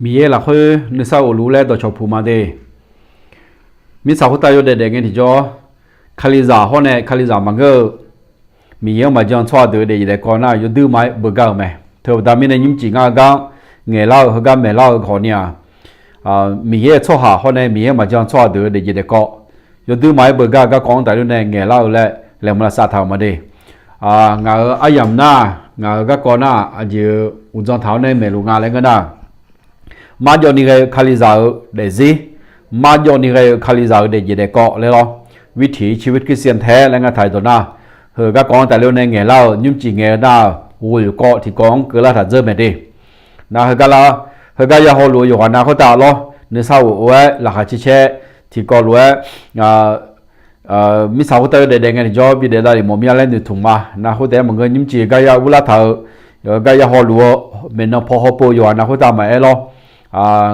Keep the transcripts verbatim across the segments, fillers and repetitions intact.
Miqyaer lafkhoer nuisar of luf laer dawqcawq puq ma de. Mirtsaq khoertav yawdaef daef ngae tiqjawr, Kalizaq hawr nae Kalizaq maqngeur-eu, Miqyaer-anr maqjan tsawrhaq deuq-eu daefjeq daefkawv nar yawduir ma-aer beugar-euq mae. Teu baqda mirnae nymrcif ngar-eu gar ngaeqlar-eu heugar maeqlar-eu khawf ni-aq, Miqyaer-euq tsawrhaq hawr nae Miqyaer-anr maqjan tsawrhaq deuq-eu daefjeq daefkawv yawduir ma-aer beugar-eu garkawv-anr tafler nae ngaeqlar-eu laer laeqhmq lavsav taq-euq ma de. Ngaq-euq aryamq nar, ngaq-euq garkawv nar aqjeq-eu uqdzan taq-awr nae maeqluf nga laer ngeur nar, marjawv ni ghae-eu Kalizaq-euq daefzir, marjawv ni ghae-eu Kalizaq-euq daefjeq daefkawv laer lawr, วิถีชีวิตคริสเตียนแท้ laer ngar taq-eu dawq nar, heu garkawv-anr tafler nae ngaeqlar-euq nymrcif ngaeq-eu nar-euq ghoeq kawv tiqkawv-anr keuvlar taq dzeur mae de. Nar heugar lar, heugar ya hawluf-eu yawqghaq nav khoertav lawr, nuisar of-aer laqkhaq caer caer tiqkawv lof-aer mirtsaq khoertav yawdaef daef ngae tiqjawr bidaef davlef mawf mir-a laer noeqtmq ma. Nar khoertav-aer maqngeur nymrcif gar ya urlar taq-eu, gar ya hawluf-eu maeqnan paw hawpov-eu yawqghaq nav khoertav maqaer lawr,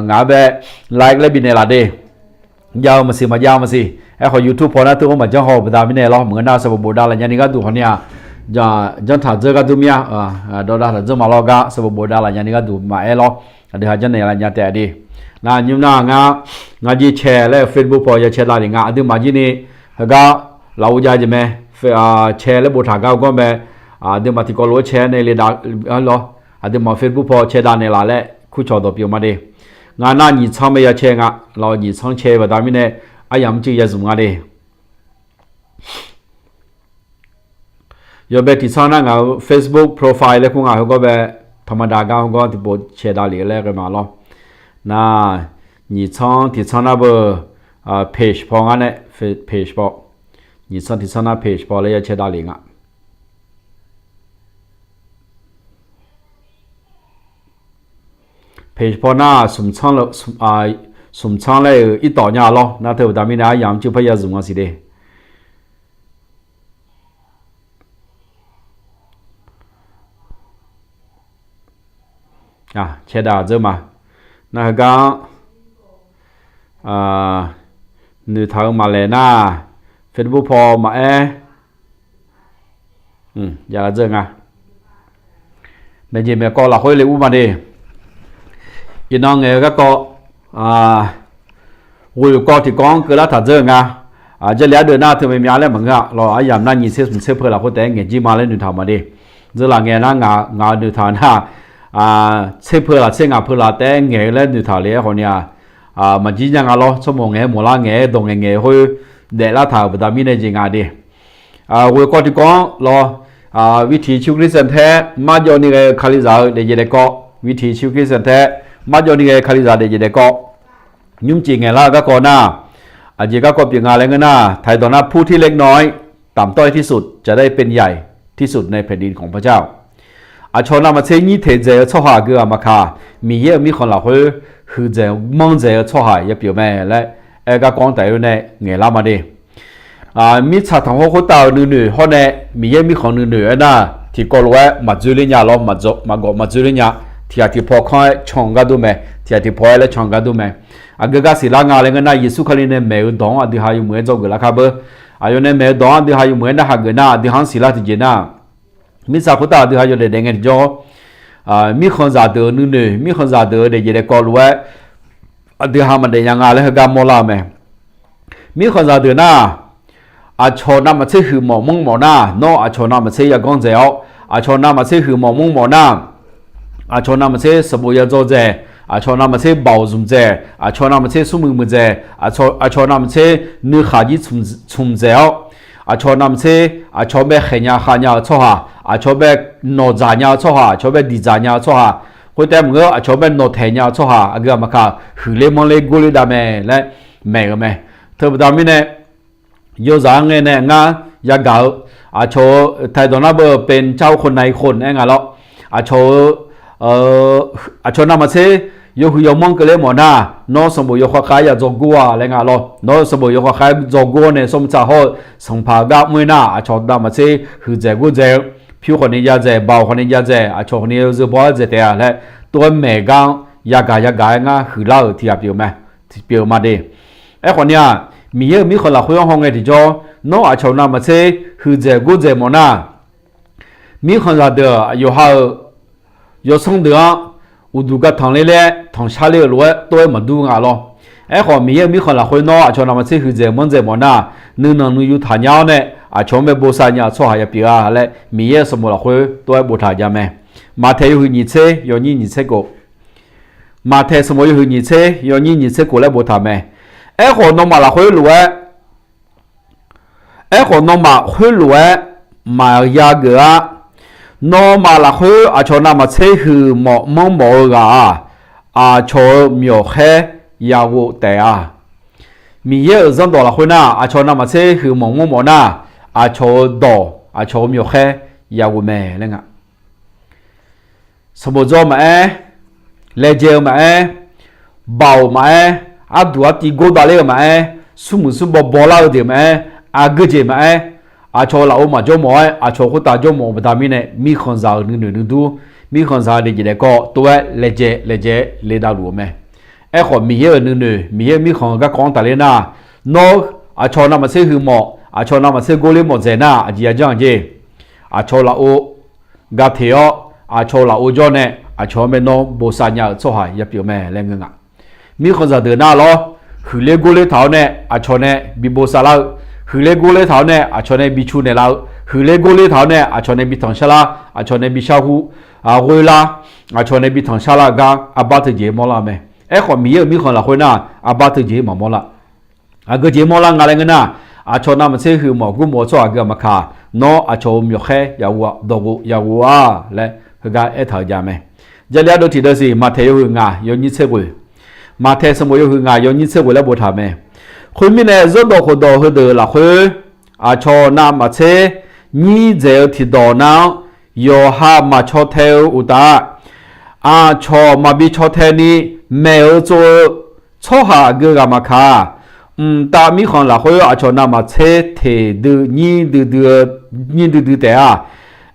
ngaq-anr bae like laer bifnaeq laf de. Jav-eu maqsiq maqjav-eu maqsiq. Aerkhawf YouTube paw nar teu-anr maqjanr haw-eu baqda mirnae lawr, maqngeur nar sanqbof bofdav lafnya ni gharduq khawf ni-aq, janr taq dzeur gharduq mir-a, dawdav taq dzeur ma lawr gar sanqbof bofdav lafnya ni gharduq maqaer lawr. Aqdui ha janrnaeq lafnya taef-a de. Nar nymr nar ngar, ngar jir cae laer-eu Facebook paw ya cae davlef nga. Aqduimaf jir ni heugar laf-eu jav jeq mae, cae laer boftaq gar-eu gawr mae. Aqduimaf tiqkawv lof-aer cae nae le dav lawr. Aqduimaf Facebook paw cae dav naeqlaf laer kurcawq dawq pyeuf ma de. Ngar nar nyiq tsanr mae ya cae nga. Lawr nyiq tsanr cae baqda mirnae aryamq mrcuiv ya zmq nga de. Yawbae tiqtsanr nar ngaq-euq Facebook profile laer kur nga heugawr bae, taqmada gar heugawr tiqpov cae davlef laer ghae ma lawr. Nar nyiq tsanr tiqtsanr nar beu page paw ngar nae, page paw, nyiq tsanr tiqtsanr nar page paw laer ya cae davlef nga. Page paw nar smq tsanr laer-euq irdawq nya lawr. Nar teu baqda mirnae aryamq mrcuiv par ya zmq nga siq de. Cae dav dzeur ma. Nar heugar-anr noeqtaq-eu maqlaeq nar, Facebook paw maqaer, ya dzeur nga. Maeqjeq maeqkawv lafkhoer le ur ma de. Iqnan ngaeq-eu garkawv ghoeq kawv tiqkawv-anr keuvlar taq dzeur-eu nga. Jarlif ardeuv nar teu myav myav laer maqngeur-a. Lawr aryamq nar nyiq tser smq tser peu lafkhoer taef-aer ngaeq jir ma laer noeqtaq-euq ma de. Dzeurlaf ngae nar ngaq-euq noeqtaq nar, tser peu laf tser ngaq peu laf taef-aer ngaeq-eu laer noeqtaq le-aer khawf ni-aq, maqjir nya nga lawr. Tsawrmawf ngaeq-aer mawqlar ngaeq-aer dawq ngaeq ngaeq khoer daeflar taq-euq baqda mirnae jeq nga de. Ghoeq kawv tiqkawv-anr lawr, วิถีชีวิตคริสเตียนแท้ marjawv ni ghae-eu Kalizaq-eu daefjeq daefkawv, วิถีชีวิตคริสเตียนแท้ marjawv ni ghae-eu Kalizaq daefjeq daefkawv nymrcif ngaeqlar-eu garkawv nar, aqjeq garkawv pyeuf nga laer ngeur nar, ไทย dawq nar ผู้ที่เล็กน้อยต่ำต้อยที่สุดจะได้เป็นใหญ่ที่สุดในแผ่นดินของพระเจ้า Aqcawq navmaqtser nyir teq dzaeq-eu tsawrhaq aqgeu-aq maqkaq, Miqyaer-euq mirkhanq lafkhoer huiqdzaeq manrdzaeq-eu tsawrhaq ya pyeuf mae laer aer-eu garkawv-anr tafler nae ngaeqlar ma de. Mirtsaq tanqkhawr khoertav-euq nuinoeq hawr nae Miqyaer mirkhanq nuinoeq aernar, tiqkawv lof-aer maqdzoerler nya lawr, maqgawf maqdzoerler nya. Tiqghaq tiqpaw kanr-aer can-eu gardur mae, tiqghaq tiqpaw-aer laer can-eu gardur mae. Aqgeu gar siqlar nga laer ngeur nar, Yeqsur Kali nae maeq-eu dawq-anr aqdui ha yawmuiq-aer dzawgeuf lar kar beur. Aqyawf nae maeq-eu dawq-anr aqdui ha yawmuiq-aer narhaq geuf nar, aqdui ha-anr siqlar tiqjeq nar, mirtsaq khoertav aqdui ha yawdaef daef ngae tiqjawr, mirkhanqzaq deuq-euq nuinoeq, mirkhanqzaq deuq-euq daefjeq daefkawv lof-aer aqdui ha maqdaef nya nga laer heugar mawrlar-eu mae. Mirkhanqzaq deuq nar, aqcawq navmaqtser huiqmawf manrmawf nar, nawr aqcawq navmaqtser yaganr dzaeq-awr, aqcawq navmaqtser huiqmawf manrmawf nar, aqcawq navmaqtser sanqbof yadzawr dzaeq, aqcawq navmaqtser baoq zmq dzaeq, aqcawq navmaqtser smrmuiq muiq dzaeq, aqcawq navmaqtser nuikhaq jir tsmq dzaeq-awr, aqcawq navmaqtser aqcawq bae khaeq nya khav nya-eu tsawrhaq, aqcawq bae nawq dzaq nya-eu tsawrhaq, aqcawq bae diq dzaq nya-eu tsawrhaq, khoertav maqngeur aqcawq bae nawq taeq nya-eu tsawrhaq aqgeu-aq maqkaq, huiqler manrler gorler dav mae laer maeq-euq mae. Teubaqda mirnae, yawzaq-anr ngae nae ngar yagaq-eu, aqcawq-euq ไทย dawq nar beu เป็นเจ้าคนนายคน aer nga lawr. Aqcawq-eu, aqcawq navmaqtser yawhuiq yawmanr keuvler mawf nar, nawr sanqbof yawkhav khav-aer ya dzawgor-a laer nga lawr. Nawr sanqbof yawkhav khav-aer dzawgor-awr nae sawr mr tsaq hawr-eu sanqpaq gar mr-ir nar, aqcawq navmaqtser huiqdzaeq gordzaeq-eu, pyur khawf ni ya dzaeq, baoq khawf ni ya dzaeq, aqcawq khawf ni yawzeu baw-aer dzaeq taef-a laer tov-aer maeq gar-anr yagaq yagaq-aer ngar huiqlar-euq tiqghaq pyeuf-eu mae, pyeuf-eu ma de. Aerkhawf ni-aq, Miqyaer-euq mirkhanq lafkhoer-anr hawngae tiqjawr, nawr aqcawq navmaqtser huiqdzaeq gordzaeq mawf nar, mirkhanqzaq deuq yawqha-euq yawsanr deuq-anr uqduq gar tanq ler laer tanqshar ler-euq lof-aer tov-aer maqdur nga lawr. Aerkhawf, Miqyaer-euq mirkhanq lafkhoer nawr aqcawq navmaqtser huiqdzaeq manrdzaeq mawf nar, nuinanq nuiyu taqnya-awr nae aqcawq-anr mae bosav nya-euq tsawrhaq ya pyeuf-a laer Miqyaer-euq sanqbof lafkhoer tov-aer boftaq-euq jav mae. Maqtaeq yawhuiq nyiq tser yawnyir nyiq tser khof. Maqtaeq sanqbof yawhuiq nyiq tser yawnyir nyiq tser khof laer boftaq mae. Aerkhawf, nawmaf lafkhoer lof-aer Aerkhawf, nawmaf khoerlof-aer maqya geuf-ar. Nawmaf lafkhoer aqcawq navmaqtser huiqmawf manrmawf-eu ghaq-aq, aqcawq-euq myawqkhaer yaghov taef-a. Miqyaer-euq zanrdawq lafkhoer nar, aqcawq navmaqtser huiqmawf manrmawf nar, aqcawq-euq dawq, aqcawq-euq myawqkhaer yaghov mae laer nga. Sanqbof dzaw maqaer, laejae-eu maqaer, baoq maqaer, arduq artiv gor dav ler-eu maqaer, smrmuiq smrbaw bawlar-eu deuq maqaer, aqgeujeq maqaer, aqcawq lafov maqjawr mawf-aer aqcawq khoertav jawr mawf-eu baqda mirnae, mirkhanqzaq-euq nuinoeq nuidur, mirkhanqzaq-euq daefjeq daefkawv tov-aer laejae laejae-aer le davluf-eu mae. Aerkhawf, Miqyaer-euq nuinoeq, Miqyaer-euq mirkhanq-euq garkawv-anr tafler nar, nawr aqcawq navmaqtser huiqmawf, aqcawq navmaqtser gorler mawf dzaeq nar, aqjeq ya janr-eu jeq. Aqcawq lafov ga teq-awr, aqcawq lafov jawr nae, aqcawq-anr bae nawr bosav nya-euq tsawrhaq ya pyeuf mae laer ngeur nga. Mirkhanqzaq deuq nar lawr, huiqler gorler taq-awr nae aqcawq nae bi bosav lar-eu, huiqler gorler taq-awr nae aqcawq nae bi cu naeq lar-eu, huiqler gorler taq-awr nae aqcawq nae bi tanqshar lar, aqcawq nae bi sharhu ghoe lar, aqcawq nae bi tanqshar lar-eu gar arbar teujeq-ir mawrlar-eu mae. Aerkhawf, Miqyaer-euq mirkhanq lafkhoer nar, arbar teujeq-ir maqmawr lar. Aqgeujeq-ir mawrlar nga laer ngeur nar, aqcawq navmaqtser huiqmawf gurmawf-eu tsawrhaq geuq-aq maqkaq, nawr aqcawq-euq myawqkhaer yaghov-a, dawqghov yaghov-a laer heugar aertaq-euq jav mae. Jarlif ardeuv tiqdeuv siq, Maqtaeq yawhuiq ngaq yawnyir tser ghoeq. Maqtaeq sanqbof yawhuiq ngaq yawnyir tser ghoeq laer boftaq mae. Khoermirnae, zanrdawq khofdawq heudeuq lafkhoer, aqcawq navmaqtser nyir dzaeq-eu tiqdawq nar-anr, yawqha maqcaw tae-eu uqtaf, aqcawq maqbi caw tae ni maeq-eu tsov-eu tsawrhaq aqgeu ghaq maqkaq, mqtav mirkhanq lafkhoer aqcawq navmaqtser teq dui nyir duidui-eu, nyir duidui taef-a.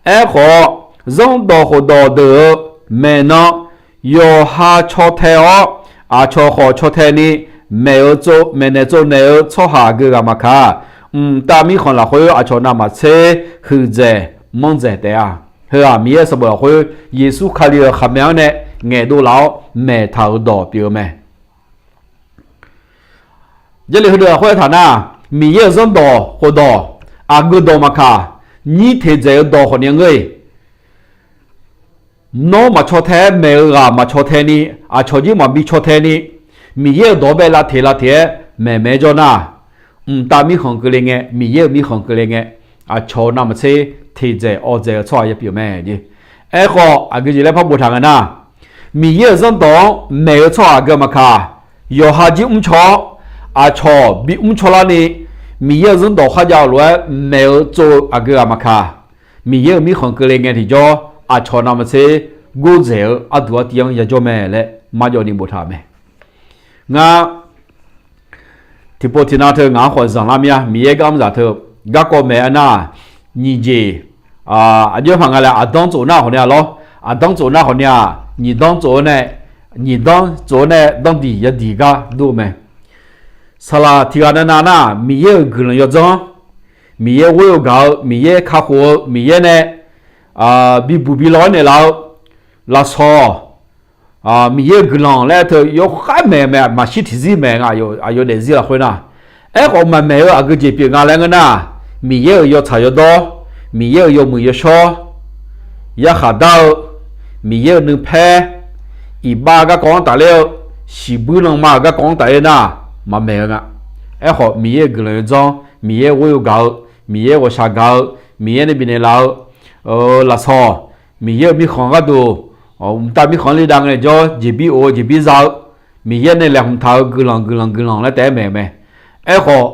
Aerkhawf, zanrdawq khofdawq deuq-eu maeqnan yawqha caw tae-awr, aqcawq khawf caw tae ni maeq-eu tsov, maeqnaeq tsovnaeq-eu tsawrhaq aqgeu ghaq maqkaq, mqtav mirkhanq lafkhoer aqcawq navmaqtser huiqdzaeq manrdzaeq taef-a. Heu-aq, Miqyaer sanqbof lafkhoer Yeqsur Kali-euq khaqmae-anr nae ngaeqdov laf-awr maeqtaq-euq dawq pyeuf-eu mae. Jarlif heudeuq lafkhoer aertaq nar, Miqyaer-euq zanrdawq khofdawq aqgeu dawq maqkaq, nyir teq dzaeq-eu dawq khawfni ngeur-iq, nawr maqcaw tae-aer maeq-eu ghaq maqcaw tae ni, aqcawq jir maqbi caw tae ni, Miqyaer-euq dawq-anr bae lavteq lavteq-aer maeqmaeq-aer jawr nar, mqtav mirkhanq keuvle ngae, Miqyaer-euq mirkhanq keuvle ngae, aqcawq navmaqtser teq dzaeq awv dzaeq-eu tsawrhaq ya pyeuf mae jeq. Aerkhawf, aqgeu jeq laer par boftaq nga nar, Miqyaer-euq zanrdawq-anr maeq-eu tsawrhaq aqgeu maqkaq, yawqha jir mrcaw-awr, aqcawq bi mrcaw larni, Miqyaer-euq zanrdawq kharjav-eu lof-aer maeq-eu tsov-eu aqgeu ghaq maqkaq, Miqyaer-euq mirkhanq keuvle ngae tiqjawr, aqcawq navmaqtser gordzaeq-eu arduq artiv-anr yajawr mae laer marjawv ni boftaq mae. Ngar tiqpov tiqnan teu ngaq-anr khawf zanqlar mir-a. Miqyaer gar mr zaq teu garkawv maeq-aer nar, nyiq jeq, aqjox paq nga laer aqdanr tsof nar khawfni-a lawr. Aqdanr tsof nar khawfni-aq, nyiq danr tsof-eu nae, nyiq danr tsof-eu nae danr diq ya diq gar dur-eu mae. Saqlaq tiq ghaq navnav nar, Miqyaer-euq guiqlanq yawdzanr, Miqyaer ghoer-eu gaq-eu, Miqyaer kakhof-eu, Miqyaer nae bibuq bi law-aer naeqlaf-eu, lafsawq, Miqyaer-euq guiqlanq laer teu yawkhav maeq mae, maqshir tiqzir maeq nga, aqyawf daefzir lafkhoer nar. Aerkhawf maqmaeq-eu aqgeu jeq pyeuf nga laer ngeur nar, Miqyaer-euq yawtsaq yawdawr, Miqyaer-euq yawmuiq yawshawr, yarkhaq dar-eu, Miqyaer-euq nuipaer, iqbax garkawv-anr tafler-eu, shiqbuir lanma-euq garkawv-anr tafler nar, maqmaeq-eu nga. Aerkhawf Miqyaer-euq guiqlanq yawdzanr, Miqyaer ghoer-eu gaq-eu, Miqyaer ghawqshaq gaq-eu, Miqyaer nae bifnaeq laf-eu lafsawq, Miqyaer-euq mirkhanq gharduq, mqtav mirkhanq-anr le dav ngae jawr jeqbir of-eu jeqbir za-eu, Miqyaer nae laeqhmq taq-eu guiqlanq guiqlanq guiqlanq laer taef-aer maeq mae. Aerkhawf,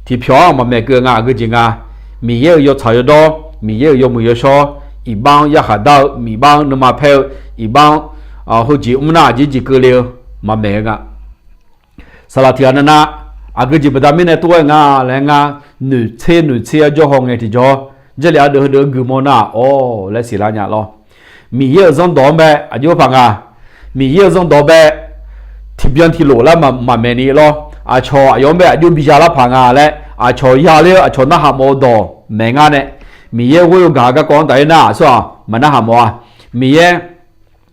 tiqpyawq-anr maqmaeq keuv nga, aqgeu jeq nga. Miqyaer-euq yawtsaq yawdawr, Miqyaer-euq yawmuiq yawshawr, iqbax-anr yarkhaq dar-eu, iqbax-anr nuima paer-eu, iqbax-anr heujeq mr nar aqjeq jeq keuvle-eu maqmaeq-eu nga. Saqlaq tiq ghaq navnav, aqgeu jeq baqda mirnae tov-aer nga laer ngar noeqtser noeqtser-aer jawr haw ngae tiqjawr, Jarlif ardeuv heudeuq-eu guiqmawr nar-aq awr laer siqlar nya lawr. Miqyaer-euq zanrdawq-anr bae aqjox paq nga. Miqyaer-euq zanrdawq bae tiqbyan tiqlof lar maqmaeq ni lawr. Aqcawq aqyawf-anr bae aqjox bi ya lar paq nga laer aqcawq ya ler-eu aqcawq narhaq mawf-eu dawq maeq ngar nae, Miqyaer ghoer-eu gaq-eu garkawv-anr tafler nar-aq tsawrhaq maqnarhaq mawf-a. Miqyaer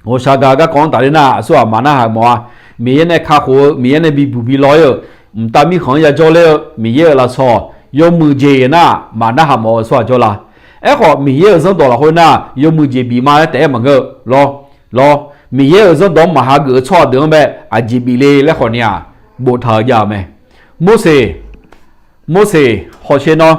ghawqshaq gaq garkawv-anr tafler nar aqsurghaq maqnarhaq mawf-a. Miqyaer nae kakhof-eu, Miqyaer nae bibuq bi law-ir-eu, mqtav mirkhanq-anr yajawr ler-eu Miqyaer-euq lafsawq yawmuiq jeq nar maqnarhaq mawf-eu tsawrhaq jawr la. Aerkhawf, Miqyaer-euq zanrdawq lafkhoer nar yawmuiq jeq bif ma laer taef-aer maqngeur-eu lawr. Lawr, Miqyaer-euq zanrdawq-anr maqhageuf-eu tsawrhaq deuq-anr bae aqjeq bif le laer khawf ni-aq, boftaq-eu jav-eu mae. Morseq, Morseq hawsher nawr,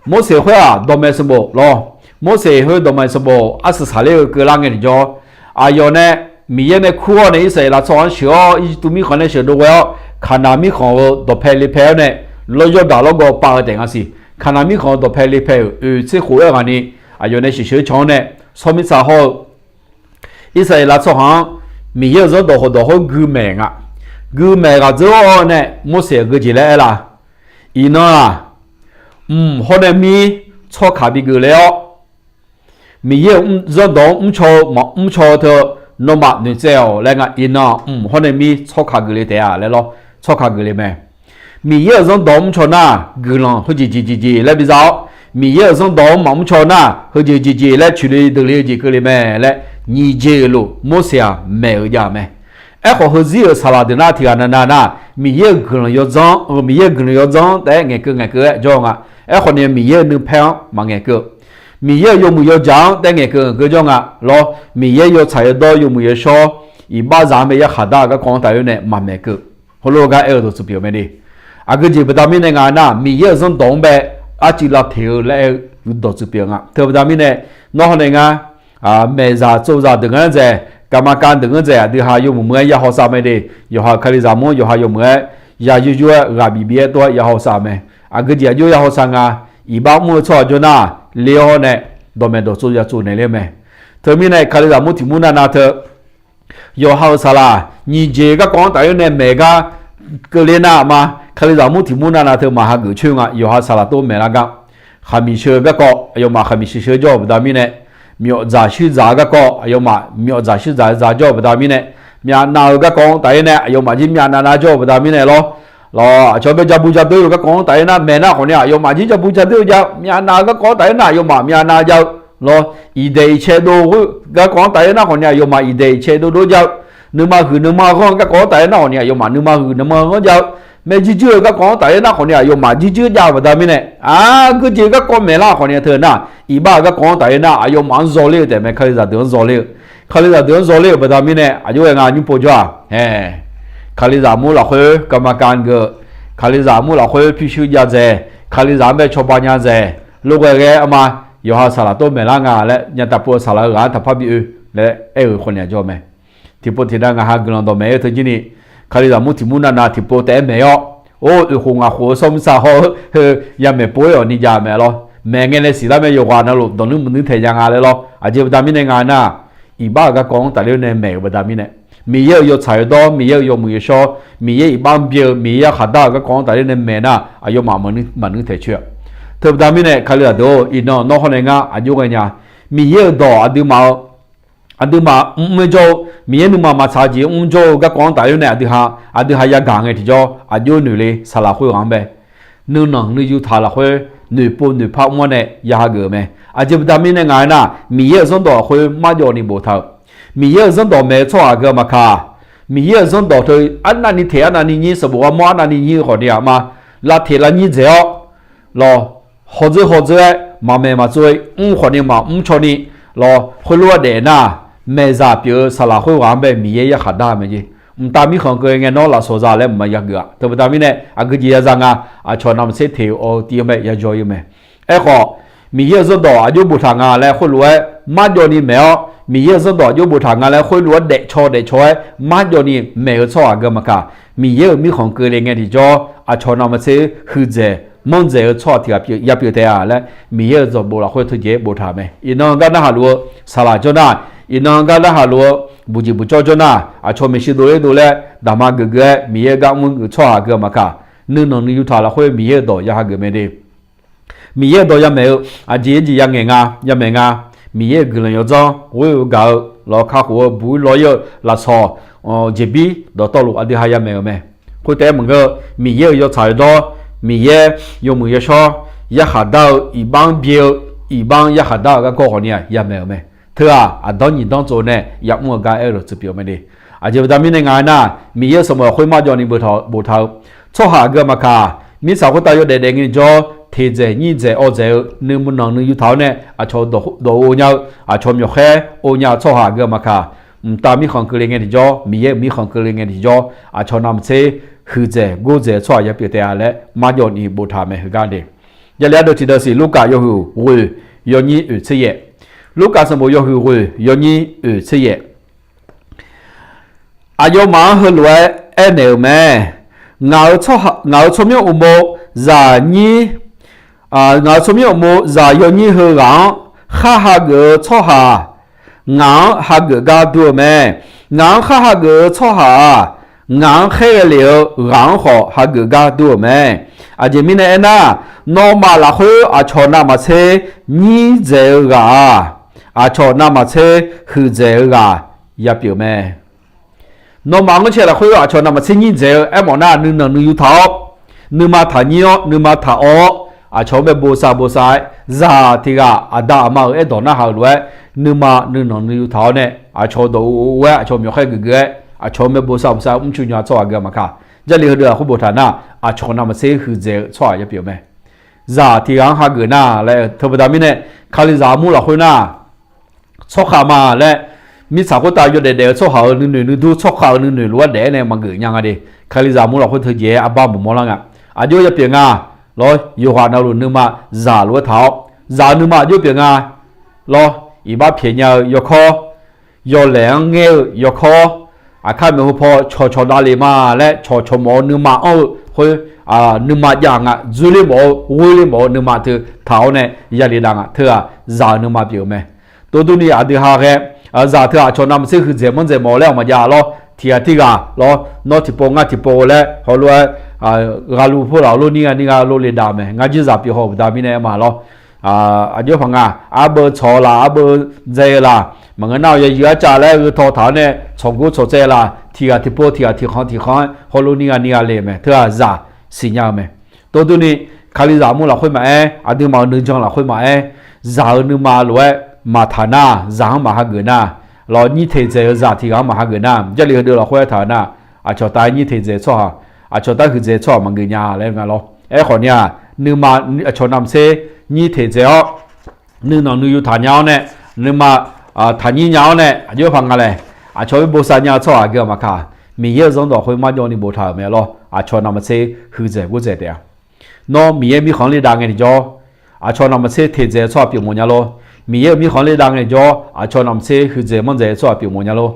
Morseq khoer-aq dawqmaeq sanqbof lawr. Morseq khoer dawqmaeq sanqbof arsiq saqler-eu keuvlar ngae tiqjawr, aqyawf nae Miqyaer nae kur-awr nae Irsaqleqlav tsawrhaq-anr sheuq-awr Irjirtuv mirkhanq nae sheuqdov ghae-awr, Kaqnaq mirkhanq-euq dawqpae lepae-awr nae, lawr Yawrdaq lawrgawv pav-eu taef nga siq. Kaqnaq mirkhanq-euq dawqpae lepae-euq oeq tser khof-aer ghaq ni, aqyawf nae sheuqsheuq-aer can-awr nae, tsawrmirtsa hawr-eu Irsaqleqlav tsawrhaq-anr Miqyaer-euq zanrdawq khofdawq khoer guimaeq nga. Guimaeq ghaq dzeur-awr nae Morseq aqgeu jeq laer aer la? Iqnan-aq, mq hawr nae mir tsawrkaq bigeuf le-awr, Miqyaer-euq zanrdawq-anr mrcaw-eu maqmr caw-eu teu, nawmaf noeqtsaev-awq laer nga. Iqnan mq hawr nae mir tsawrkaq geuf le taef-a laer lawr, tsawrkaq geuf le mae. Miqyaer-euq zanrdawq-anr mrcaw nar, guiqlanq heujeq jeq jeq jeq laer biza-awr, Miqyaer-euq zanrdawq-anr maqmr caw nar, heujeq jeq jeq laer coeq le deuq le-eu jeq keuvle mae laer, nyiq jeq-euq luf Morseq-aq maeq-eu jav-eu mae. Aerkhawf, heuzir-euq saqlaq deuq nar tiqghaq navnav nar, Miqyaer-euq guiqlanq yawdzanr, Miqyaer-euq guiqlanq yawdzanr taef-aer ngaeqkeuv ngaeqkeuv-aer jawr-eu nga. Aerkhawf ni Miqyaer-euq nuipaer-anr maqngaeq keuv, Miqyaer-euq yawmuiq yawjaq-anr taef-aer ngaeqkeuv ngaeqkeuv jawr nga lawr. Miqyaer yawtsaq yawdawr yawmuiq yawshawr, iqbaxzaq-anr bae yarkhaq dar-eu garkawv-anr tafler nae maqmaeq keuv. Heulof-aer gar aer-eu dawqtsuif pyeuf-eu mae de. Aqgeujeq baqda mirnae nga nar, Miqyaer-euq zanrdawq-anr bae arcuiv lavteq-eu laer aer-eu dawqtsuif pyeuf-eu nga. Teubaqda mirnae, nawr hawr nae ngar, maeqzaq tsovzaq deuq ngar-anr dzaeq, gaqmaqkav deuq ngar-anr dzaeq, aqdui ha yawmuiq muiq-aer ya hawsav mae de. Yawqha-euq Kalizaq mur yawqha yawmuiq-aer ya yur yur-aer ghaq bif bif-aer tov-aer ya hawsav mae. Aqgeujeq aqjox ya hawsav nga. Iqbax mr-eu tsawrhaq jawr nar, le-awr nae dawqmaeq dawqtsov ya tsov naeq ler mae. Teumirnae Kalizaq mur tiq mur navnav teu yawqha-euq saqlaq nyiq jeq garkawv-anr tafler nae maeq gar keuvler nar ma, Kalizaq mur tiq mur navnav teu maqhageuf coer nga. Yawqha saqlaq tov maeqlar gar, khaqmiq sheu garkawv aqyawfmaf khaqmiq sheu sheu jawr-eu baqda mirnae, myawfdzaq shuirdzaq-eu garkawv aqyawfmaf myawfdzaq shuirdzaq-eu za jawr-eu baqda mirnae, myavnav-eu garkawv-anr tafler nae aqyawfmaf jir myavnav nav jawr-eu baqda mirnae lawr. Lawr, aqcawq bae jabu jadoer-eu garkawv-anr tafler nar maeq nar khawf ni aqyawfmaf jir jabu jadoer-eu jav-eu, myavnav-eu garkawv-anr tafler nar aqyawfmaf myavnav jav-eu lawr. Iqdaeq iqcae dov-eu garkawv-anr tafler nar khawf ni aqyawfmaf iqdaeq iqcae dov dov jav-eu, nuima huiq nuima ghanr-eu garkawv-anr tafler nar khawf ni aqyawfmaf nuima huiq nuima ghanr jav-eu, maerjuir juir-eu garkawv-anr tafler nar khawf ni aqyawfmaf juir juir jav-eu baqda mirnae, aqgeujeq garkawv maeqlar khawf ni teu nar, iqbax-euq garkawv-anr tafler nar aqyawfmaf-anr zawler-eu taef mae. Kalizaq deuq-anr zawler-eu, Kalizaq deuq-anr zawler-euq baqda mirnae aqjox ghae nga nymr pov jawr-aq, Kalizaq mur lafkhoer garma gav geuf-eu, Kalizaq mur lafkhoer pyurshuir jav dzaeq, Kalizaq-anr bae cawba nya dzaeq, lof ghae ghae-aer arma, yawqha saqlaq tov maeqlar nga laer nya taq pov-eu saqlaq-eu ghaq-anr taqpar bi oe laer aer-euq khawf ni aqjox mae. Tiqpov tiqdav ngaq ha guiqlanq dawqmaeq-aer teu jir ni, Kalizaq mur tiq mur navnav tiqpov taef-aer maeq-awr, or, oeq khof ngaq khof-eu tsawrmirtsa hawr-eu heu yamaeq pov-aer awq ni jav mae lawr. Maeq ngae nae siqlar mae, yawqghaq navluf dawq nuir maqnuir taeq nya nga laer lawr. Aqjeq baqda mirnae nga nar, iqbax-euq garkawv-anr tafler nae maeq-euq baqda mirnae, Miqyaer-euq yawtsaq yawdawr, Miqyaer-euq yawmuiq yawshawr, Miqyaer iqbax-anr byae-eu, Miqyaer yarkhaq dar-euq garkawv-anr tafler nae maeq nar, aqyawfmaf maqnuir taeq coer-a. Teubaqda mirnae Kalizaq deuq-or, iqnan nawr hawr nae ngar aqjox ghae nya. Miqyaer-euq dawq aqduimaf-eu aqduimaf mr-aer jawr-eu, Miqyaer nuima maqtsaq-eu jeq mr jawr-eu garkawv-anr tafler nae aqdui ha, aqdui ha yagaq ngae tiqjawr aqjox noeq le saqlaq khoerghaq-anr bae, nuinanq nuiyu taq lafkhoer noeqpov noeqpar mr-awr nae ya hageuf-euq mae. Aqjeq baqda mirnae ngaq-aer nar, Miqyaer-euq zanrdawq khoer marjawv ni boftaq-euq, Miqyaer-euq zanrdawq maeq-eu tsawrhaq aqgeu maqkaq, Miqyaer-euq zanrdawq teu arnavni teq arnavni nyir sanqbof ghawrmawr arnavni nyir-eu khawf ni aqma, lavteq lavnyir dzaeq-awr lawr, hawdzeur hawdzeur-aer maqmaeq maqtsov-aer mr khawf ni maqmr caw ni lawr, khoerlof-aer daef nar, maeqzaq pyeuf-eu saqlaq khoerghaq-anr bae Miqyaer yarkhaq dar-eu mae jeq. Mqtav mirkhanq keuv ngae nawr lafsawq za laer mqmaq yageuf-a. Teubaqda mirnae aqgeujeq yaza nga, aqcawq navmaqtser teq-awr tiv-anr bae yajawr-ir-eu mae. Aerkhawf, Miqyaer-euq zanrdawq aqjox boftaq nga laer khoerlof-aer marjawv ni maeq-awr, Miqyaer-euq zanrdawq aqjox boftaq nga laer khoerlof-aer daefcaw daefcaw-aer marjawv ni maeq-eu tsawrhaq aqgeu maqkaq, Miqyaer-euq mirkhanq keuvle ngae tiqjawr aqcawq navmaqtser huiqdzaeq manrdzaeq-eu tsawrhaq tiq ghaq ya pyeuf taef-a laer Miqyaer-euq zanqbof lafkhoer teujeq-aer boftaq mae. Iqnan gar narhaq luf-eu saqlaq jawr nar, iqnan gar narhaq luf-eu buqjeq buqjawr jawr nar, aqcawq maeqshi dovler dovler daqma geuf geuf-aer Miqyaer-eu gar mr-eu tsawrhaq aqgeu maqkaq, nuinanq nuiyu taq lafkhoer Miqyaer-euq dawq ya hageuf mae de. Miqyaer-euq dawq ya maeq-eu aqjeq-aer jeq ya ngaeq nga, ya maeq nga. Miqyaer-euq guiqlanq yawdzanr ghoer-eu gaq-eu lawr, kakhof-eu buq-ir law-ir-eu lafsawq, jeqbir dawqtawvluf aqdui ha ya maeq-euq mae. Khoertaef-aer maqngeur-eu, Miqyaer-euq yawtsaq yawdawr, Miqyaer yawmuiq yawshawr yarkhaq dar-eu, iqbax-anr byae-eu, iqbax-anr yarkhaq dar-eu garkawv khawf ni-aq ya maeq-euq mae. Teu-aq, aqdanr nyiq danr tsov nae yamr-eu gar aer-eu lawqtsuif pyeuf-eu mae de. Aqjeq baqda mirnae nga aernar, Miqyaer-euq sanqbof lafkhoer marjawv ni boftaq-eu, mirtsaq khoertav yawdaef daef ngae tiqjawr, teqdzaeq nyir dzaeq awv dzaeq-eu nuinanq nuiyu taq-awr nae aqcawq dawq ov nya-eu, aqcawq myawqkhaer ov nya-eu tsawrhaq aqgeu maqkaq, mqtav mirkhanq keuvle ngae tiqjawr, Miqyaer-euq mirkhanq keuvle ngae tiqjawr, aqcawq navmaqtser huiqdzaeq gordzaeq-eu tsawrhaq yapyeuf taef-a laer marjawv ni boftaq mae heugar de. Jarlif ardeuv tiqdeuv siq Lurkaf yawhuiq ghoeq yawnyir oeq tser yaef. Lurkaf sanqbof yawhuiq ghoeq yawnyir oeq tser yaef. Aqyawfmaf-anr heulof-aer aernaeq-euq mae. Ngaq-euq tsawrmyanr uqmov zaq nyir, ngaq-euq tsawrmyanr uqmov zaq yawnyir heughaq-anr khar hageuf-eu tsawrhaq ngaq-anr hageuf gar dur-eu mae. Ngaq-anr khar hageuf-eu tsawrhaq-aq, ngaq-anr khaerghae lef-eu ghaq-anr khawf hageuf gar dur-euq mae. Aqjeq mirnae aernar, nawmaf lafkhoer aqcawq navmaqtser nyir dzaeq-eu ghaq-aq, aqcawq navmaqtser huiqdzaeq-eu ghaq yapyeuf mae. Nawmaf ngeurcae lafkhoer aqcawq navmaqtser nyir dzaeq-eu aermawf nar, nuinanq nuiyu taq-awr, nuima taqnyir-awr, nuima taqawv-awr, aqcawq-anr bae bosav bosav-aer, zaq tiq ghaq aqda aqma-euq aerdawq narhaq-euq lof-aer, nuima nuinanq nuiyu taq-awr nae aqcawq dawq ov-aer, aqcawq myawqkhaer geuf geuf-aer, aqcawq-anr bae bosav bosav-aer mrcu nya-eu tsawrhaq aqgeu maqkaq, Jarlif heudeuq lafkhoer boftaq nar, aqcawq navmaqtser huiqdzaeq-eu tsawrhaq yapyeuf mae. Zaq tiq ghaq-anr hageuf nar laer teu baqda mirnae, Kalizaq armur lafkhoer nar, tsawrkhav ma laer, mirtsaq khoertav yawdaef daef-eu tsawrhaq-euq nuinoeq nuidur tsawrkhav-euq nuinoeq lof-aer daef-aer nae maqgeuf nya nga de. Kalizaq armur lafkhoer teujeq-aer arbar maqmawr lar nga. Aqjox yapyeuf nga lawr, yawqghaq navluf nuima zaq lof-aer taq-awr, zaq-eu nuima aqjox pyeuf nga lawr, iqbax pyaeq nya-eu yawkawr, yawlaeq-anr ngaer-eu yawkawr, aqkar maeqhu paw cawqcawq davlef ma laer cawqcawq mawf-eu nuima anr-eu khoer, nuima jav nga, dzoerler mawf-eu ghoerler mawf-eu nuima teu taq-awr nae yale dav nga. Teu-aq, zaq-euq nuima pyeuf-eu mae. Tov durni aqdui ha ghae, zaq teu aqcawq navmaqtser huiqdzaeq manrdzaeq mawf laer awq maqjav lawr, tiq ghaq tirghaq lawr, nawr tiqpov ngar tiqpov laer hawlof-aer, ghaqluf pov laf-awr lor nir gha nir gha lor le dav mae. Ngar jirzaq pyeuf haw-eu baqda mirnae aer ma lawr. Aqjox paq nga, arbeu tsawq-eu laf, arbeu dzae-eu laf, maqngeur nar-awq yayuif arcav laer gheutaw taq-awr nae tsawqgor tsawqtsaev laf, tiq ghaq tiqpov tiq ghaq tiqkhanq tiqkhanq-aer hawlof nir gha nir gha le mae. Teu-aq, zaq siqnya-eu mae. Tov durni, Kalizaq armur lafkhoer maqaer, aqduimaf-euq nuijan lafkhoer maqaer, zaq-euq nuima lof-aer maqtaq nar, zaq-anr maqhageuf nar, lawr, nyir teqdzaeq-eu zaq tiq ghaq-anr maqhageuf nar, Jarlif heudeuq lafkhoer aertaq-euq nar, aqcawq taef-aer nyir teqdzaeq tsawrhaq, aqcawq taef-aer huiqdzaeq tsawrhaq maqgeuf nya laer nga lawr. Aerkhawf ni-aq, nuima aqcawq navmaqtser nyir teqdzaeq-awr, nuinanq nuiyu taqnya-awr nae, nuima taqnyir nya-awr nae aqjox paq nga laer, aqcawq-aer bosav nya-eu tsawrhaq aqgeu maqkaq, Miqyaer-euq zanrdawq khoer marjawv ni boftaq-euq mae lawr. Aqcawq navmaqtser huiqdzaeq gordzaeq taef-a. Nawr Miqyaer-euq mirkhanq-anr ler dav ngae tiqjawr, aqcawq navmaqtser teqdzaeq-eu tsawrhaq pyeuf mawf nya lor. Miqyaer-euq mirkhanq-anr ler dav ngae tiqjawr, aqcawq navmaqtser huiqdzaeq manrdzaeq-eu tsawrhaq pyeuf mawf nya lor.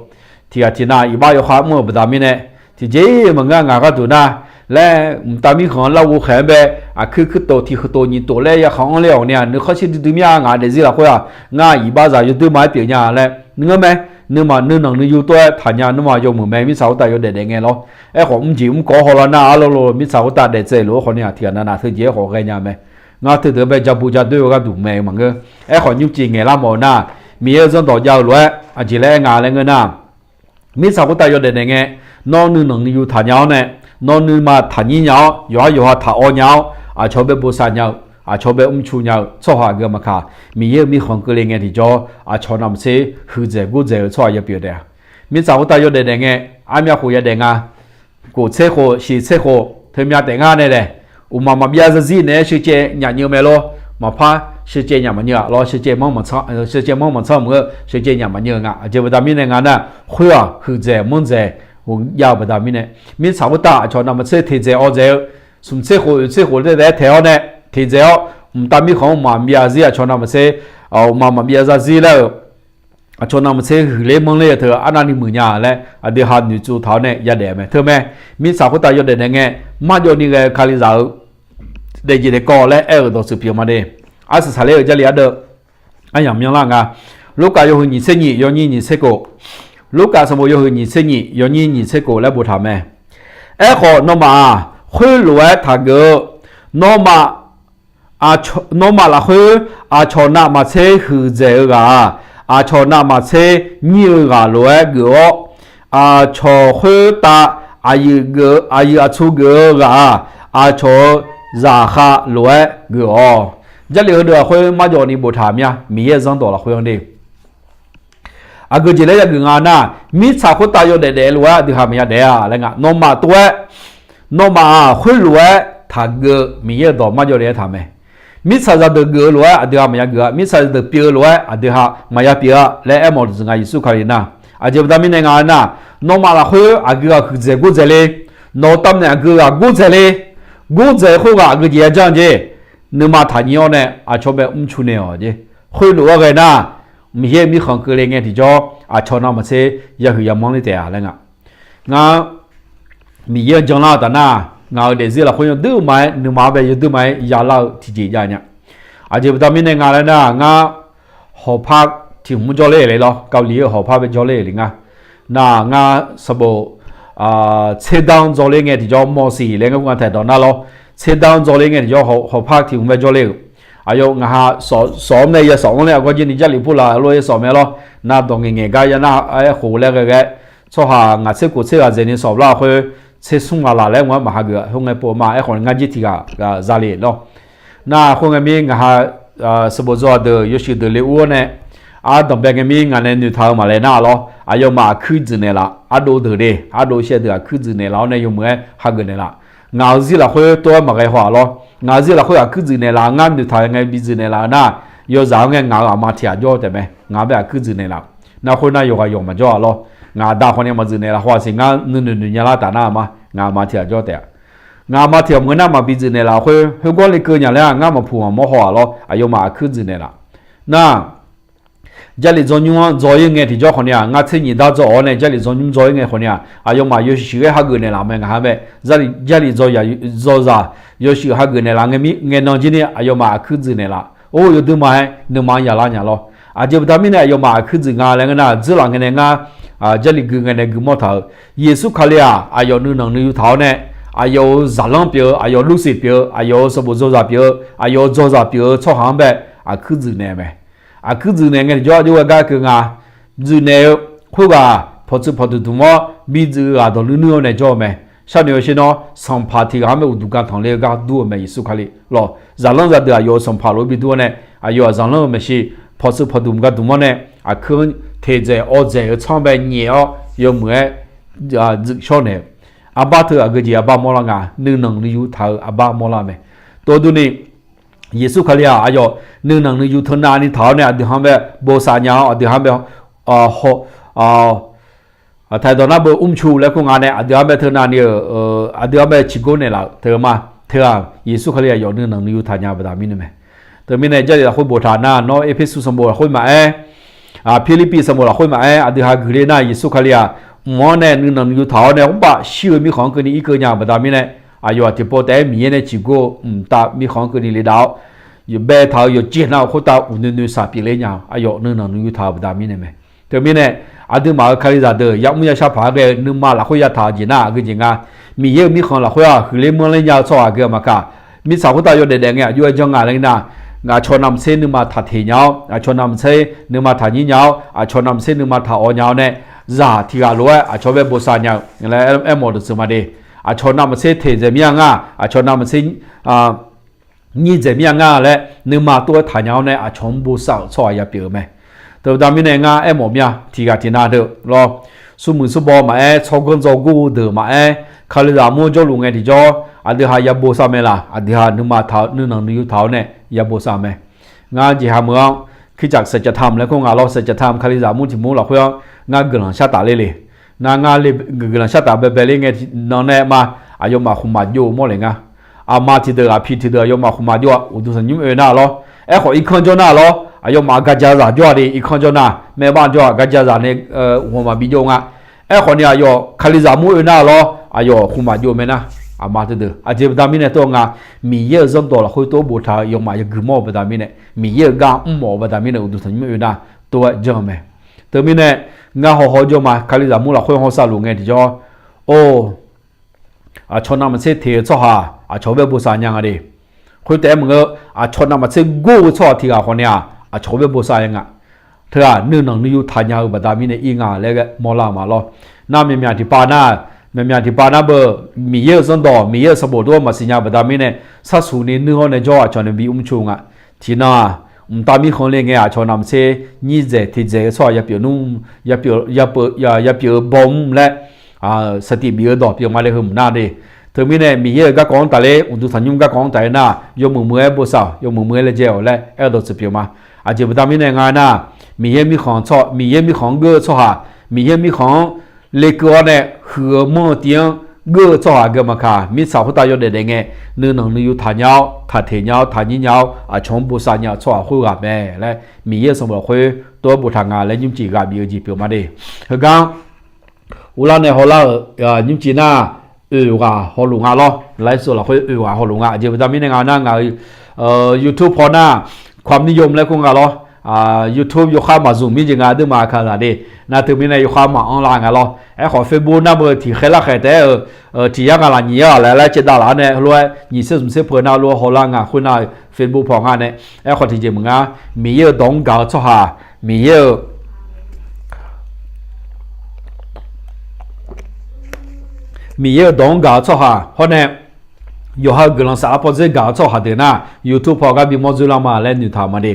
Tiq ghaq tiq nav iqbax yawkhav mr-euq baqda mirnae, tiqjeq-iq maqngeur-a ngaq gharduq nar, laer mqtav mirkhanq-anr larghov khaeq-anr bae, aqkuir kuirtof tiq huiqtof nyiq tof laer ya khaq-anr ler-awq ni-aq, nuikhanr shir duidui mir-a. Ngaq daefzir lafkhoer-aq, ngar iqbax zaq yawdoer ma-aer pyeuf nya laer ngeur mae. Nuima nuinanq nuiyu tov-aer taqnya nuima yawmuiq mae. Mirtsaq khoertav yawdaef daef ngae lawr. Aerkhawf mrjeq mrkawv-awr hawlar nar arlawr lor, mirtsaq khoertav daef tsaev lof-aer khawf ni-aq tiq ghaq navnav teujeq aerkhawf ghae nya mae. Ngar teu deuq-anr bae ja bu ja doer-eu gharduq mae maqngeur. Aerkhawf nymrcif ngaeqlar mawf-eu nar, Miqyaer-euq zanrdawq jav-eu lof-aer aqjeq laer aer nga laer ngeur nar, mirtsaq khoertav yawdaef daef ngae, nawr nuinanq nuiyu taqnya-awr nae, nawr nuima taqnyir nya-awr, yawqhar yawqha taqawv nya-awr, aqcawq bae bosav nya-eu, aqcawq bae mrcu nya-eu tsawrhaq aqgeu maqkaq, Miqyaer-euq mirkhanq keuvle ngae tiqjawr, aqcawq navmaqtser huiqdzaeq gordzaeq-eu tsawrhaq yapyeuf taef-a. Mirtsaq khoertav yawdaef daef ngae, armyav khof yadaef nga, kof tser khof shiq tser khof teumyav taef ngar nae laer, uqmaq maqbyav zarzir naeq-aer sheucaev nyaf nyeu mae lor. Maqpar sheucaev nyaf maqnyeu-aq lawr, sheucaev manr maqtsanr mq-eu sheucaev nyaf maqnyeu nga. Aqjeq baqda mirnae nga nar, khoer-aq huiqdzaeq manrdzaeq ghofjav-eu baqda mirnae, mirtsaq khoertav aqcawq navmaqtser teqdzaeq awv dzaeq-eu, smq tser khof oeq tser khof laer taef-aer taeq-awr nae teqdzaeq-awr, mqtav mirkhanq-anr maqbyav zarzir aqcawq navmaqtser, uqmaq maqbyav zarzir laer-euq aqcawq navmaqtser huiqler manrler-eu teu arnavni muiqnya laer aqdui ha noeqtsuv taq-awr nae yadaef mae. Teumae, mirtsaq khoertav yawdaef daef ngae, marjawv ni ghae-eu Kalizaq-eu daefjeq daefkawv laer aer-euq dawqtsuif pyeuf ma de. Arsaq saqler-euq Jarlif ardeuv aryamq myanrlar nga. Lurkaf yawhuiq nyiq tser nyiq yawnyir nyiq tser kof, Lurkaf sanqbof yawhuiq nyiq tser nyiq yawnyir nyiq tser kof laer boftaq mae. Aerkhawf, nawmaf-aq, khoerlof-aer taqgeuf-eu, nawmaf nawmaf lafkhoer aqcawq navmaqtser huiqdzaeq-eu ghaq-aq, aqcawq navmaqtser nyir-eu ghaq lof-aer geuf-awr, aqcawq khoertav aqyuif aqtsu geuf-eu ghaq-aq, aqcawq-euq zaqkhav lof-aer geuf-awq. Jarlif heudeuq lafkhoer marjawv ni boftaq mir-a. Miqyaer-euq zanrdawq lafkhoer-anr de, Aqgeu jeq laer yageuf nga nar, mirtsaq khoertav yawdaef daef lof-aer aqdui ha maqya daef-a laer nga. Nawmaf tov-aer, nawmaf-aq khoerlof-aer taqgeuf-eu Miqyaer-euq dawq marjawv le-aer taq mae. Mirtsaq zaqdeuq geuf-eu lof-aer aqdui ha maqya geuf-a. Mirtsaq zaqdeuq pyeuf-eu lof-aer aqdui ha maqya pyeuf-a laer aermawf-eu deuq nga Yeqsur Kali nar. Aqjeq baqda mirnae nga aernar, nawmaf lafkhoer aqgeu ghaq huiqdzaeq gordzaeq le, nawq-eu tavnaeq aqgeu ghaq gordzaeq le, gordzaeq khoerghaq aqgeu jeq yajanr jeq, nuima taqnyir-awr nae aqcawq bae mrcu naeq-awq jeq. Khoerlof-aer ghae nar, Miqyaer mirkhanq keuvle ngae tiqjawr aqcawq navmaqtser yahuiq yamanr ler taef-a laer nga. Ngar Miqyaer-anr janlar-eu taf nar, ngaq-euq daefzir lafkhoer yawduq ma-aer nuima-anr bae yawduq ma-aer yalar-eu tiqjeq jav nya. Aqjeq baqda mirnae nga laer nar, ngar hawqpar tiq hmq jawrler-euq le lawr, Kali-eu hawqpar bae jawrler-euq le nga. Nar ngar sanqbof tserdanr dzawrler ngae tiqjawr mawsiq laer ngar pu nga taeqdawq nar lawr, tserdanr dzawrler ngae tiqjawr hawqpar tiq hmq bae jawrler-euq. Aqyawf ngaq ha sawf-awr nae ya sawf-anr nae aqgawr jir ni Jarlif purlaf lof-aer ya sawf mae lawr. Nar dawq ngaeqngaeq gar ya nar aerkhof laer ghae ghae, tsawrhaq ngaq tser khof tser ghaq dzaeq ni sawf lar khoer, tser smr ngaq laf laer mq-aer maqhageuf-a. Khoerngae pov ma aerkhawf ni ngar jir tiq ghaq za le lawr. Nar khoerngae mir ngaq ha sanqbof dzaw-aq deuq yawshuif deuq le ur-awr nae, ardanqbae ngae mir ngaq nae noeqtaq-eu maqlae nar lawr, aqyawfmaf aqkuir dzuif naeqlaf ardov deuq de, ardov shaev deuq aqkuir dzuif naeqlaf-awr nae yawmuiq-aer hageuf naeqlaf. Ngaq-euq zir lafkhoer tov-aer maqghae haw-aq lawr. Ngaq-euq zir lafkhoer aqkuir dzuif naeqlaf-eu ngar noeqtaq ngae bi dzuif naeqlaf-eu nar, yawzaq-anr ngae ngaq-euq aqma tiq ghaq jawr taef mae. Ngaq-anr bae aqkuir dzuif naeqlaf. Nar khoernar yawqghaq yawq maqjawr-aq lawr. Ngaq aqda khawf ni maqdzuif naeqlaf haw-aq siq ngar nuinoeq noeq nya lar taf nar-aq ma, ngaq aqma tiq ghaq jawr taef-a. Ngaq aqma tiq ghaq maqngeur nar maqbi dzuif naeqlaf khoer, khoergawr lekeuv nya laer-aq ngar maqpuq maqmawr haw-aq lawr, aqyawfmaf aqkuir dzuif naeqlaf. Nar Jarlif dzaw nymr-anr dzaw-ir ngae tiqjawr khawf ni-aq, ngar tser nyiq dar dzaw-awr nae Jarlif dzaw nymr dzaw-ir ngae khawf ni-aq, aqyawfmaf yawshuif shuif-aer hageuf naeqlaf mae ngaq ha bae. Jarlif dzaw zaq yawshuif hageuf naeqlaf ngae mir ngae nan jir ni aqyawfmaf aqkuir dzuif naeqlaf. Or yawduq ma-aer nuima-anr yalar nya lawr. Aqjeq baqda mirnae aqyawfmaf aqkuir dzuif nga laer ngeur nar, dzeurlaf ngae nae ngar Jarlif gui ngae nae gui mawr taq-euq Yeqsur Kali-aq aqyawf nuinanq nuiyu taq-awr nae, aqyawf-euq zaqlanr pyeuf-eu, aqyawf lursiq pyeuf-eu, aqyawf-euq sanqbof dzaw zaq pyeuf-eu, aqyawf-euq dzaw zaq pyeuf-eu tsawrhaq-anr bae aqkuir dzuif naeq mae. Aqkuir dzuif naeq ngae tiqjawr aqjox ghae gar keuv nga. Dzuif naeq-eu khoerghaq pawqtsuif pawqdmq dmq-awr bi dzuif-eu ghaq dawq nuinui-awr nae jawr-eu mae. Sharnoeq-eu shernawr sanqpaq tiq ghaq-anr bae uqduq ga tanqler-eu gar dur-eu mae Yeqsur Kali lawr. Zaqlanr zaqdeuq aqyawf-euq sanqpaq lof-aer bi dur-awr nae, aqyawf-aq zaqlanr-eu maeqshi pawqtsuif pawqdmq gar dmq-awr nae, aqkuir-anr teqdzaeq awdzaeq-eu tsanr bae nyaef-awr yawmuiq-aer dzuif shawr naeq-eu. Arbar teu aqgeu jeq arbar mawrlar nga, nuinanq nuiyu taq-eu arbar mawrlar mae. Tov durni, Yeqsur Kali-aq aqyawf nuinanq nuiyu teu navni taq-awr nae aqdui ha-anr bae bosav nya-awr aqdui ha-anr bae haw taq dawq nar beu mrcu laer kur nga nae aqdui ha-anr bae teu navni-eu, aqdui ha-anr bae ciqgor naeqlaf-euq teu ma. Teu-aq Yeqsur Kali aqyawf nuinanq nuiyu taq nya baqda mirnae mae. Teumirnae Jarlif lafkhoer boftaq nar, nawr Erpersu sanqbof lafkhoer maqaer, Pirlirpiv sanqbof lafkhoer maqaer, aqdui ha guiqler nar Yeqsur Kali-aq mq-anr nae nuinanq nuiyu taq-awr nae khoerbav shir-eu mirkhanq-anr keuvni irkeuv nya-eu baqda mirnae, aqyawf-aq tiqpov taef-aer Miqyaer nae ciqgor-eu mqtav mirkhanq-anr keuvni le dav-awr, yawbae taq-euq yawqjeq nar-eu khoertav uqnoeq noeqshaq pyeufler nya-eu aqyawf nuinanq nuiyu taq-eu baqda mirnae mae. Teumirnae aqduimaf-euq Kalizaq deuq yamr yashar paq-aer ghae-eu nuima lafkhoer yataq-eu jeq nar aqgeu jeq nga. Miqyaer-euq mirkhanq lafkhoer-aq huiqler manrler nya-eu tsawrhaq aqgeu maqkaq, mirtsaq khoertav yawdaef daef ngae aqjox-aer janr nga laer nar, aqcawq navmaqtser nuima taq teq nya-awr, aqcawq navmaqtser nuima taq nyir nya-awr, aqcawq navmaqtser nuima taq awq nya-awr nae, zaq tiq ghaq lof-aer aqcawq bae bosav nya-eu laer aermawf deuq tseuf ma de. Aqcawq navmaqtser teq dzaeq mir-a nga, aqcawq navmaqtser nyir dzaeq mir-a nga laer nuima tov-aer taq nya-awr nae aqcawq-anr bosav-euq tsawrhaq ya pyeuf-eu mae. Teubaqda mirnae ngar aermawf mir-a, tiq ghaq tiq nav deuq lawr, smrmuiq smrbaw maqaer, tsawrganr dzaw gor-eu deuq maqaer, Kalizaq mur-eu jawrluf ngae tiqjawr aqdui ha ya bosav mae laq? Aqdui ha nuima taq-eu nuinanq nuiyu taq-awr nae ya bosav mae. Ngar jeqha meuq-anr, Kircaq สัจธรรม laer kur nga lawr, สัจธรรม Kalizaq mur tiq mur lafkhoer-anr ngar guiqlanq shar taf ler le. Nar ngar le guiqlanq shar taf baebae ler ngae nan nae ma, aqyawfmaf khmqmaq jov-eu mawr le nga. Aqma tiqdeuq aqpiq tiqdeuq aqyawfmaf khmqmaq jov-a, uqduq tanqnymr oe nar lawr. Aerkhawf irkanr jawr nar lawr, aqyawfmaf gaqjazaq jawr-a de, irkanr jawr nar maerbar jawr-a, gaqjazaq nae ghawqmaf bijov nga. Aerkhawf ni aqyawf Kalizaq mur oe nar lawr, aqyawf khmqmaq jov-eu mae nar. Aqma teudeuq aqjeq baqda mirnae tov nga, Miqyaer-euq zanrdawq lafkhoer tov boftaq-eu yawfmaf yagui mawr-eu baqda mirnae, Miqyaer-euq gar mrmawf-eu baqda mirnae uqduq tanqnymr oe nar tov-aer janr-eu mae. Teumirnae ngar hawhaw jawr ma, Kalizaq mur lafkhoer hawsav luf ngae tiqjawr, or, aqcawq navmaqtser teq-eu tsawrhaq aqcawq bae bosav nya nga de. Khoertaef-aer maqngeur, aqcawq navmaqtser gor-eu tsawrhaq tiq ghaq khawf ni-aq aqcawq bae bosav ya nga. Teu-aq nuinanq nuiyu taq nya-eu baqda mirnae ir nga laer mawrlar-eu ma lawr. Nar myaqmyaq tiqpav nar, myaqmyaq tiqpav nar beu, Miqyaer-euq zanrdawq Miqyaer-euq sanqbof tov-aer maqsiq nya baqda mirnae, sharsuq ni nuir-awr nae jawr-eu aqcawq nae bi mrcu nga. Tiqnan-aq mqtav mirkhanq le ngae aqcawq navmaqtser nyirdzaeq tiqdzaeq-eu tsawrhaq yapyeuf nmr, yapyeuf, yapyeuf-eu baw mr laer, saqtiq bif-eu dawq pyeuf ma le heu mq nar de. Teumirnae Miqyaer-euq garkawv-anr tafler, uqduq tanqnymr garkawv-anr tafler nar, yawmuiq muiq-aer bosav, yawmuiq muiq-aer laejae-awq laer aer-eu dawq tsuif pyeuf ma. Aqjeq baqda mirnae nga nar, Miqyaer mirkhanq tsawrhaq, Miqyaer mirkhanq-anr geur-eu tsawrhaq, Miqyaer mirkhanq-anr lekeuv-awr nae huiq-eu manr-eu tiv-anr geur-eu tsawrhaq aqgeu maqkaq, mirtsaq khoertav yawdaef daef ngae, nuinanq nuiyu taqnya-awr, taqteq nya-awr, taqnyir nya-awr, aqcawq-anr bosav nya-eu tsawrhaq khoerghaq mae laer Miqyaer-euq sanqbof lafkhoer tov-aer boftaq nga laer nymrcif ghaq bif-eu jeq pyeuf ma de. Heugar uvlar nae hawlar-euq nymrcif nar, oeq ghaq hawluf nga lawr. Lafsawq lafkhoer oeq ghaq hawluf nga. Aqjeq baqda mirnae nga nar, ngaq-euq YouTube paw nar, ความนิยม laer kur nga lawr. YouTube yawkhav maqzmq mir jeq nga aqduimaf kaqzaq de. Nar teumirnae yawkhav maqanr la nga lawr. Aerkhawf Facebook nar beu tiqkhaer larkhaeq taef-aer-euq tiq yar nga laf nyiq yar ghaq laer laer caevdav laf-awr nae heulof-aer nyiq tser zmq tser peuq nar lof-aer hawlar nga khoer nar-eu Facebook paw nga nae. Aerkhawf tiqjeq maqnga, Miqyaer-euq dawq-anr gaq-eu tsawrhaq, Miqyaer-euq Miqyaer-euq dawq-anr gaq-eu tsawrhaq hawr nae, yawqha-euq guiqlanq saflar pawdzer gaq-eu tsawrhaq deuq nar, YouTube paw gar bimawr dzoerlar ma laer noeqtaq ma de.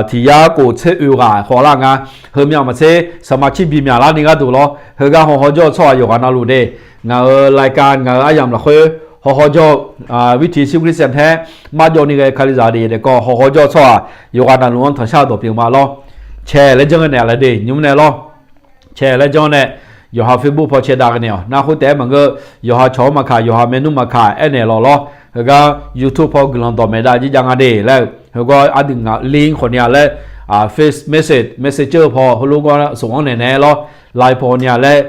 Tiq yar khof tser oeq ghaq khawf lar nga. Heumyav maqtser saqmaqcir bimyaq larni gharduq lawr. Heugar hawhaw jawr-eu tsawrhaq yawqghaq navluf de. Ngaq-euq รายการ ngaq-euq aryamq lafkhoer hawhaw jawr-eu, วิถีชีวิตคริสเตียนแท้ marjawv ni ghae-eu Kalizaq de yaeq daef kawv hawhaw jawr-eu tsawrhaq yawqghaq navluf-anr tanqshar dawq pyeuf ma lawr. Cae laer janr-eu naeq-a laer de nymr nae lawr. Cae laer janr nae, yawqha Facebook paw cae dav ghae naeq-awq. Nar khoertaef-aer maqngeur, yawqha cawq-anr maqkaq, yawqha maernmr maqkaq aernaeq lawq lawr. Heugar YouTube paw guiqlanq dawqmaeq dav jir jav nga de laer-eu, heugawr aqdui ngaq link khawf ni-a laer, Face Message, Messenger paw heulof gawr smq-anr naeq naeq-aer lawr, Line paw ni-a laer,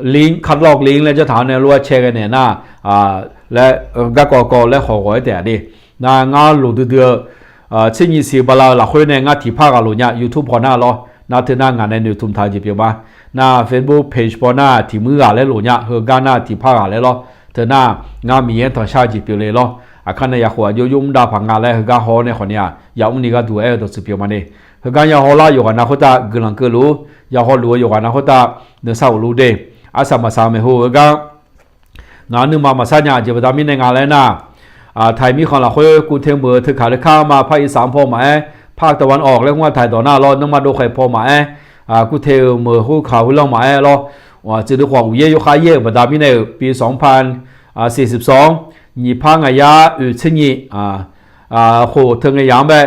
link, catalog link laer janr taq-awr nae lof-aer cae ghae naeq nar, laer, garkawv kawv laer khawf ghawq-aer taef-a de. Nar ngar loq duidui-eu, tser nyiq siq bala-eu lafkhoer nae ngar tiqpar ghaq loq nya YouTube paw nar lawr. Nar teu nar ngaq nae noeqtmq taq-eu jeq pyeuf ma. Nar Facebook page paw nar tiq muir ghaq laer loq nya, heugar nar tiqpar ghaq laer lawr. Teu nar ngar Miqyaer-anr tanqshar-eu jeq pyeuf le lawr. Aqkar nae yaqkhof aqjox yur mr dav paq nga laer heugar haw-awr nae khawf ni-a, yamr ni gharduq aer-eu dawqtsuif pyeuf ma de. Heugar ya hawlar-eu yawqghaq nav khoertav guiqlanq keuvluf-ur. Ya hawluf-eu yawqghaq nav khoertav nuisar ghofluf de. Arsaq maqsaq maeqhu heugar ngaq-anr nuima maqsar nya. Aqjeq baqda mirnae nga laer nar, taiq mirkhanq lafkhoer กรุงเทพ meuq-eu teukaq leukar ma, ภาคอีสาน-anr paw maqaer, ภาคตะวันออก laer hmr-a taiq dawq nar lawr, nuima dovkhaeq paw maqaer, กรุงเทพ meuq khoerkaq khoerlanr maqaer lawr. Aqtsuif dui khawf uqyaer yawkhav yaer-euq baqda mirnae-euq pi สองพันสี่สิบสอง nyiq par ngaq yar oeq tser nyiq khof teu ngae yamq-anr bae,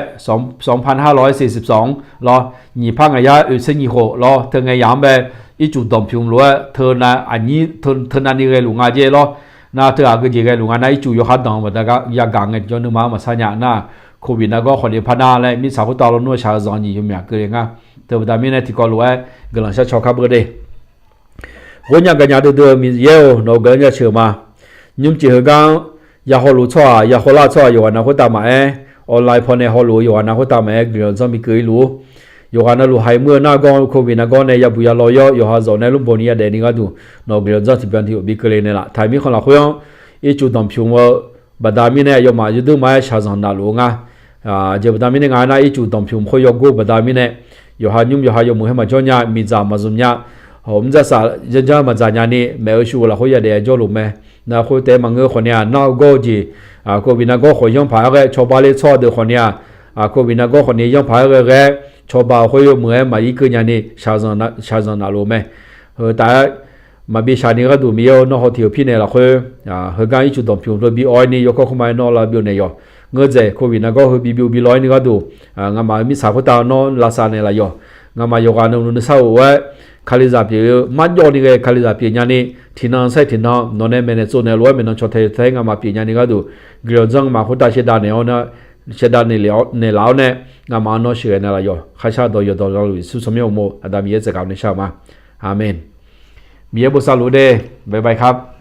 สองพันห้าร้อยสี่สิบสอง lawr, nyiq par ngaq yar oeq tser nyiq khof lawr, teu ngae yamq-anr bae, ircuf danqpymq lof-aer teu aqnyir teu navni ghaeluf nga jer lawr. Nar teu aqgeu jeq ghaeluf nga nar ircuf yawkhav danq-eu baqda gar yagaq ngae tiqjawr nuima-anr maqsar nya nar, โควิด nargawr khawf ni par nar laer mirtsaq khoertav lawnmr-eu shaq-eu zanq nyiq yawmyaq keuvle nga. Teu baqda mirnae tiqkawv lof-aer guiqlanq shar caw kar beu de. Ghoer nya gaqnya duidui-eu Miqyaer-or, nawq-eu guiqlanq jaceuq-euq ma. Nymrcif heugar-anr ya hawluf-eu tsawrhaq, ya hawlar-eu tsawrhaq yawqghaq nav khoertav maqaer, online pawnae hawluf-eu yawqghaq nav khoertav maqaer guiqlanq dzanr bi keuv-ir luf-ur. Yawqghaq navluf haiq muir-eu nargawr โควิด nargawr nae yabuq yalaw yawr yawqha zawf nae lmrboq ni yadaef ni gharduq, nawq-eu guiqlanq dzanr tiqbyan tiqlof bi keuvle naeqlaf. Taiq mirkhanq lafkhoer-anr ircuf danqpymq-eu baqda mirnae yawmaf yawdui maqaer shaqzanq nafluf-eu nga. Aqjeq baqda mirnae nga nar ircuf danqpymq khoer yawgor baqda mirnae, yawqha nymr yawqha yawmuiq haer maqjawr nya, miqdzaq maqzmq nya, hawq mr dzarsaf janrjanr maqdzaq nyani, maef-eu shuv-eu lafkhoer yadaef-aer jawrluf mae. Nar khoertaef maqngeur khawf ni-a, nar-eu gawr-eu jeq, โควิด nargawr khawf yanrpaq-aer ghae cawba le tsawrhaq deuq khawf ni-a, โควิด nargawr khawf ni yanrpaq-aer ghae ghae-aer cawba khoer yawmuiq-aer maqir keuv nyani shaqzanq nafluf mae. Heu taf-aer maqbi shaq ni gharduq Miqyaer-or, nawr haw tiq-euq pirnaeq lafkhoer, heugar ircuf danqpymq deuq bi awv-aer ni yawkawr khoerma-aer nawr lavbyov naeq yawq. Ngeur dzaeq โควิด nargawr heu bi byov bi law-aer ni gharduq, ngamaf-euq mirtsaq khoertav nawr lavsav naeqlaf yawq. Ngamaf yawqghaq navluf nuisar of-aer kalizaq pyeuf-eu marjawv ni ghae kalizaq pyeuf nyani, tiqnan sair tiqnan nawq nae maeqnaeq tsovnaeq lof-aer maeqnan caw tae tae-aer ngamaf pyeuf nyani gharduq, guiqlanq dzanr ngamaf khoertav shaevdav naeq-awr nar, shaevdav naeqlaf-awr nae, ngamaf-anr nawr sheuqghae naeqlaf yawq. Kharshar dawq yawqdawq zanluf Yeqsur tsawrmyanr uqmov Aqda Miqyaer tsaevgaq nae shar-eu ma. Aqmeq. Miqyaer bosav luf de. Bye bye ครับ.